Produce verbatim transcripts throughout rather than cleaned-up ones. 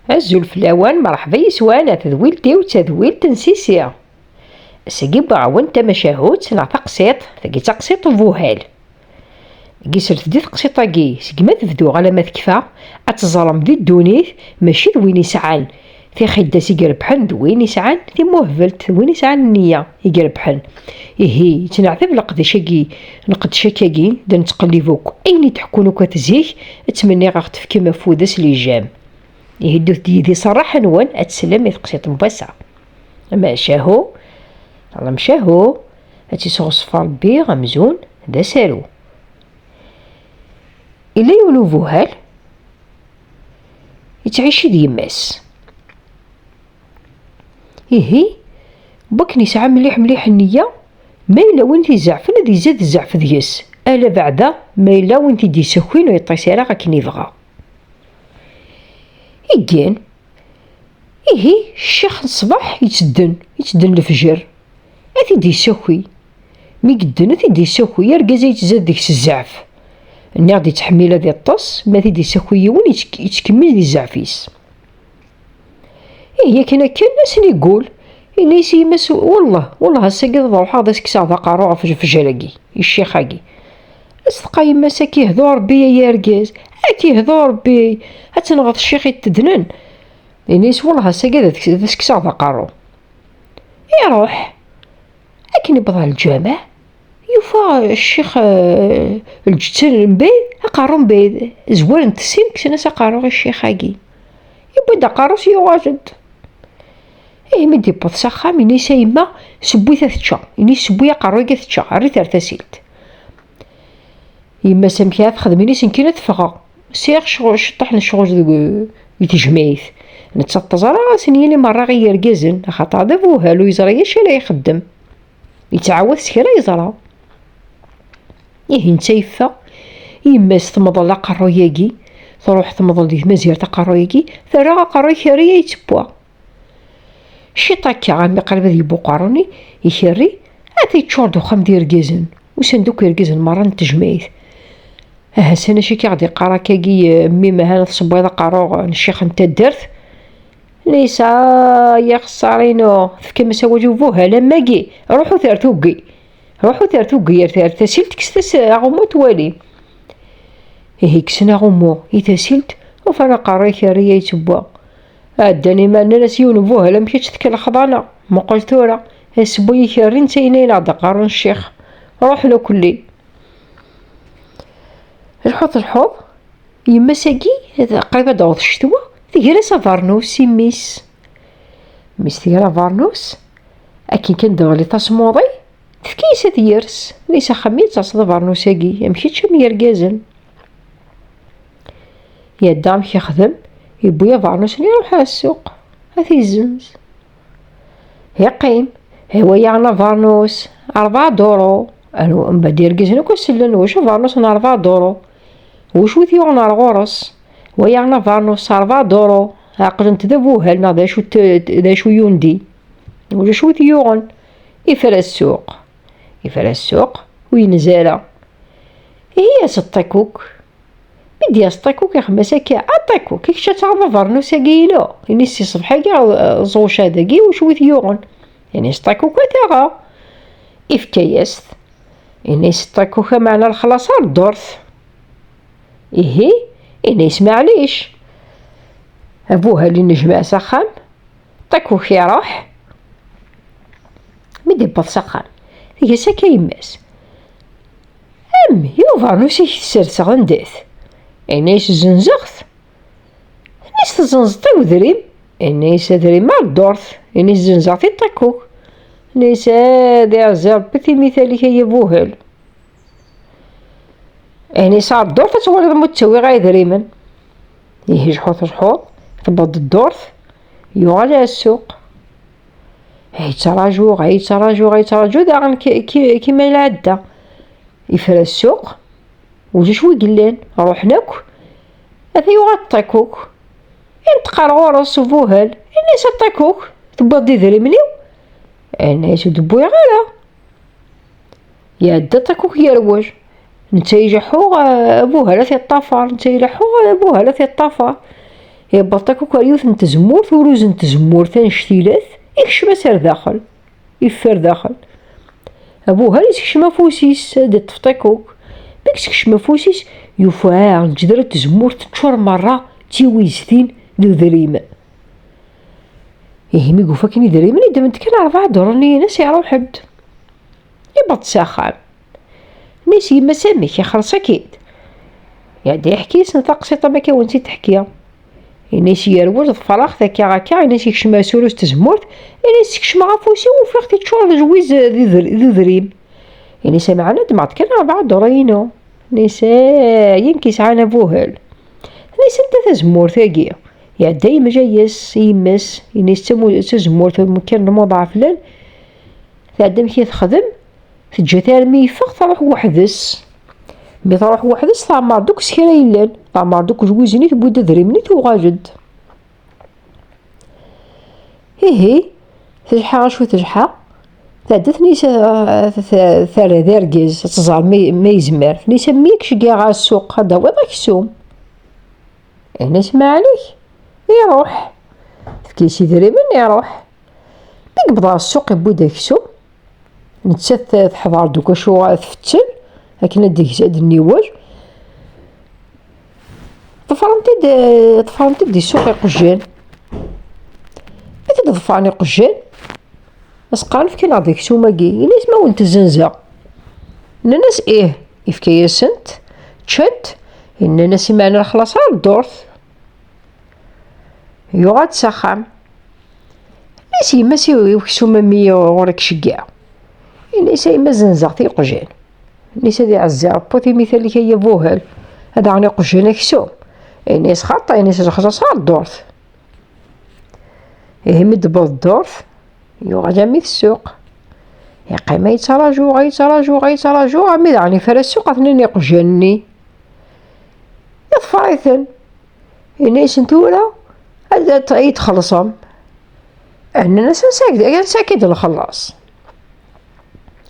Azul fell-awen, merḥba yes-wen, a tedwilt-iw d tadwilt n Sisi. Ass-agi wwiɣ-awen tamacahut neɣ taqsiṭ, tagi d taqsiṭ n Buhal. Deg sret di teqsiṭ-agi, segmi ad tebdu alamma tekfa, ad teẓrem di ddunit mačči d win isɛan tixidas i irebḥen, d win isɛan timuhbelt, d win isɛan nniya i irebḥen. Ihi, yettneɛtab leqdic-agi, lqedc-agi, da nettqellib akk. Ayen i d-ḥekkun akk at zik, ttmenniɣ ad ɣ-tefkem afud s lijam. Ihi ddut-d yid-i s rraḥa-nwen ad teslem i teqsiṭ n wass-a. Amacahu, amacahu, ad tt-isɣeṣṣef Rebbi amzun d asaru. Illa yiwen ubuhal, yettɛici d yemma-s. Ihi, wakken yesɛa mliḥ mliḥ nniya, ma yella win t-izeɛfen ad izad zzɛef deg-s, ala beɛda ma yella win t-id-yessakin ur yeṭṭis ara akken yebɣa. Iggan, ihi, ccix n ṣṣbeḥ yettedden, yettedden lefjer, ad t-id-yessaki. Mi yedden, ad t-id-yessaki, argaz-a yettzad deg-s zzɛef. Nniɣ-d yettḥemmil ad iṭṭes, ma t-id-yessaki yiwen, yettkemmil di zzɛef-is. Ihi akken akken, ass-nni yeggul, yenna-yas i yemma-s: "Wellah, wellah, ass-agi ad ruḥeɣ ad as-kkseɣ d aqerru ɣef lefjer-agi, i ccix-agi." As-teqqa yemma-s: "Ad k-ihdu Rebbi ay argaz, ad k-ihdu Rebbi, ad tenɣeḍ ccix iteddnen." Yenna-yas: "Wellah, ass-agi ad as-kkseɣ d aqerru." Iruḥ. Akken yewweḍ ɣer lǧameɛ, yufa ccix, eh, lǧetta n mebɛid, aqerru mebɛid, zwaren-t sin, kksen-as aqerru i ccix-agi. Yewwi-d aqerru-s, yuɣal-d. Ihi mi d-yewweḍ s axxam, yenna-yas: "A yemma, sewwi-t ad t-ččeɣ." Yenna-yas: "Sewwi aqerru-agi ad t-ččeɣ, err-it ar tasilt." Yemma-s amek ara texdem? Ini-as: "Nekkini ad ffɣeɣ. Sɛiɣ ccɣel, ciṭṭaḥ n ccɣel deg, deg tejmaɛt. Netta ur teẓra ara asen yili merra i yergazen, axaṭer d abuhal, ur yeẓri acu ara ixeddem. Yettɛawad s kra yeẓra." Ihi netta yeffeɣ, yemma-s temḍel aqerruy-agi, truḥ temḍel di tmazirt aqerruy-agi, terra aqerruy ikerri ay yettewwa. Ciṭ akka, armi qrib ad yeww uqerru-nni, ikerri, ata yeččur-d uxxam d irgazen. Usan-d akk irgazen merra n tejmaɛt. "Aha, s anac akka i ɣ-d-iqqar akkagi, eh, mmi, mahan tesewwiḍ aqerru n ccix n taddart?" Nisa, ya xessar-inu, tefkam-as awal i ubuhal am wagi, ruḥut ar tuggi. Ruḥut ar tuggi, ar, ar tasilt, kkset-as aɣummu twali. Ihi kksen aɣummu i tasilt, ufan aqerru ikerri ay yettewwa. Ɛeddan iman, nnan-as yiwen ubuhal: "Amek i tt-tekka lexḍana? Muqel tura, asewwi ikerri netta yenna-aneɣ-d aqerru n ccix." Ruḥen akk-lli. Lḥuḍ lḥuḍ, yemma-s-agi, qrib ad d-taweḍ ccetwa, tger-as abernus i mmi-s. Mmi-s tger abernus, akken kan d-teɣli tasmuḍi, tefka-yas ad yers. Nisa, axxam i d-taseḍ abernus-agi, amek i ččan yergazen? Iɛedda amek ixdem, yewwi abernus-nni, iruḥ ar ssuq, ad t-yezzenz. Iqqim, iwa yaɣen abernus, rebɛa duru. Anu, mbeɛd irgazen akk sellen, wacu abernus n rebɛa duru? Wacu i t-yuɣen ar ɣur-s? Wa yaɣen abernus, rebɛa duru. Ɛeqlent d abuhal neɣ d acu t-, d acu yundi? Ulac wi t-yuɣen. Ifra ssuq. Ifra ssuq, ur yenza ara. Ihi-yas ṭṭikuk. Mi d-yas ṭṭikuk, ixem-as akka: "A ṭṭikuk, i kečč ad taɣeḍ abernus-agi-inu?" Ini-as: "Si ṣṣbeḥ-agi, ẓewc-a dagi, wacu i t-yuɣen?" Ini-as ṭṭikuk ad t-aɣeɣ. Ifka-yas-t. Ini-as ṭṭikuk, ameɛna lexlaṣ ar ddurt. Ihi, ini-as: "Maɛlic." Abuhal innejmaɛ s axxam, ṭṭikuk iruḥ. Mi d-iwweḍ s axxam, tga-s akka yemma-s: "Am, i ubernus-ik tesserseɣ anda-t?" Ini-as: "Zzenzeɣ-t." Ini-as: "Tezzenzeḍ i wedrim?" Ini-as: "Adrim ar ddurt." Ini-as: "Zzenzeɣ-t i ṭṭikuk." Ini-as: "Ad iɛezzi Rebbi timital-ik ay abuhal." Ini-as: "Ar ddurt ad twaliḍ ma ur ttawiɣ ara idrimen." Ihi jḥuḍ jḥuḍ, tewweḍ-d ddurt, yuɣal ar ssuq. Ay yettraǧu, ay yettraǧu, ay yettraǧu, daɣen ki-, ki-, kima lɛadda. Ifra ssuq, ulac wi yellan, ruḥen akk. Ata yuɣal ṭṭikuk. Inṭeq ar ɣur-s ubuhal, ini-as: "A ṭṭikuk, tewwiḍ-d idrimen-iw?" Ini-as: "Ur d-wwiɣ ara." Iɛedda ṭṭikuk yerwel. Netta ileḥḥu, eh, abuhal ad t-iṭṭafar, netta ileḥḥu, eh, abuhal ad t-iṭṭafar. Yewweḍ Ṭakuk ɣer yiwet n tzemmurt, ur uzen tzemmurt annect-ilat, ikcem-as ar daxel, iffer daxel. Abuhal isekcem afus-is ad iṭṭef Ṭakuk. Mi yessekcem afus-is, yufa lǧedra n tzemmurt teččur merra d tiwiztin d udrim. Ihi mi yufa akken idrimen, iddem-d kan rebɛa duṛniyen-as iruḥ-d. Iwweḍ s axxam. Ini-as yemma-s amek, ixelṣ-ak-id? Iɛedda iḥki-yasen taqsiṭ am akka wen-tt-id-teḥki. Ini-as yerwel, ḍefreɣ-t akka akka, ini-as yekcem asuros n tzemmurt, ini-as sekcmeɣ afus-iw, ufiɣ-t yeččur d lwiz d udr- d udrim. Ini-as ameɛna ddmeɣ-d kan rebɛa duṛniyen-inu. Ini-as ayen k-yesɛan abuhal. Ini-as anta tazemmurt-agi? Iɛedda yemla-yas i yemma-s, ini-as d tamu- d tazemmurt n umkan n lmuḍeɛf llan. Tɛedda amek i texdem, teǧǧa-t armi yeffeɣ, truḥ weḥd-s. Mi truḥ weḥd-s, teɛmer-d akk s kra yellan, teɛmer-d akk lwizen-is, tewwi-d idrimen-is, tuɣal-d. Ihi, telḥa acu telḥa, tɛedda tenna-yas, eh, t- terra d argaz, ad tẓer ma ma yezmer. Tenna-yas a mmi, ad k-ceggeɛ ɣer ssuq, ad d-tawiḍ aksum. Ini-as maɛlik, iruḥ. Tefka-yas idrimen, iruḥ. Mi yewweḍ ɣer ssuq, yewwi-d aksum. Nettat teḥḍer-d akk acu tfettel, akken ad d-teg- ad d-tniwel. Ḍefrent-id, ḍefrent-id di ssuq iqjan. Mi t-id-ḍefren iqjan, as-qqaren fkan-aɣ-d aksum-agi, ini-as ma wen-t-zzenzeɣ. Nnan-as ih, ifka-yasent, ččant, nnan-as i meɛna xlaṣ ar ddurt. Yuɣal-d s axxam. Ini-as yemma-s i uksum-imi ɣur-k ceggeɛ. Ini-as a yemma zzenzeɣ-t i iqjan. Ini-as ad iɛezzi Ṛebbi imi talik ay abuhal. Ad aɣen iqjan aksum. Ini-as xaṭi, ini-as lexlaṣ ar ddurt. Ihi mi d-tewweḍ ddurt, yuɣal armi d ssuq. Yeqqim ay yettraǧu, ay yettraǧu, ay yettraǧu, armi daɣen ifra ssuq, atnan iqjan-nni. Iḍfer-iten. Ini-asen tura ad ad- ad yi-txellṣem. Nnan-as ansa ak- ansa akka i d-nxelleṣ.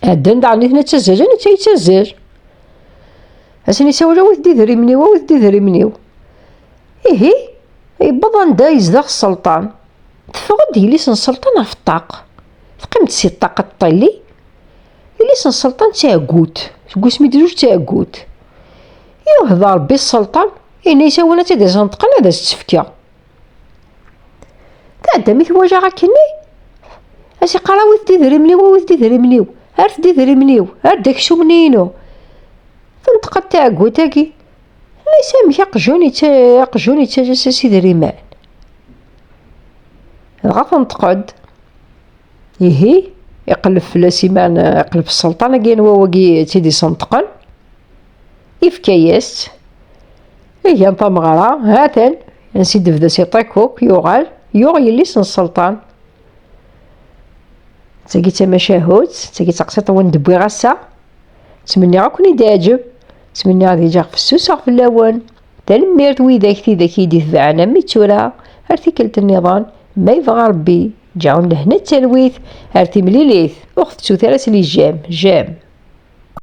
Ɛeddan daɣen nitni ttazzalen, netta yettazzal. Ad sen-isawel awit-d idrimen-iw, awit-d idrimen-iw. Ihi, yewweḍ anda yezdeɣ sselṭan. Teffeɣ-d yelli-s n sselṭan ɣef ṭṭaq. Teqqim-d si ṭṭaq ad teṭṭilli. Yelli-s n sselṭan d taɛeggut. Seg wasmi d-tezweǧ d taɛeggut. Yuhda Ṛebbi sselṭan, ini-as awen ad tt-id-isenṭqen ad as-tt-fkeɣ. Tɛedda mi twala akkenni, as-iqqar awit-d idrimen-iw, awit-d idrimen-iw, erret-d idrimen-iw, err-d aksum-nni-inu. Tenṭeq-d taɛeggut-agi. Ini-as amek aqjun yetta- aqjun yettaǧǧa-as idrimen. Dɣa tenṭeq-d. Ihi, iqleb fell-as iman, iqleb sselṭan-agi anwa wagi i tt-id-isenṭqen. Ifka-yas-tt. Igan tameɣra, ha-t-an, ansi d-tebda si Ṭakuk, yuɣal, yuɣ yelli-s n sselṭan. D tagi d tamacahut, d tagi d taqsiṭ wen-d-wwiɣ ass-a. Ttmenniɣ ad ken-id-iɛǧeb. Ttmenniɣ ad iǧǧeɣ fessuseɣ fell-awen. Tanemmirt widak tidak i d-itebɛen am i d tura. Ar tikkelt nniḍen, ma yebɣa Ṛebbi, ǧǧɛun lehna d talwit. Ar timlilit, ur ɣ-tettut ara s les j'aime, j'aime.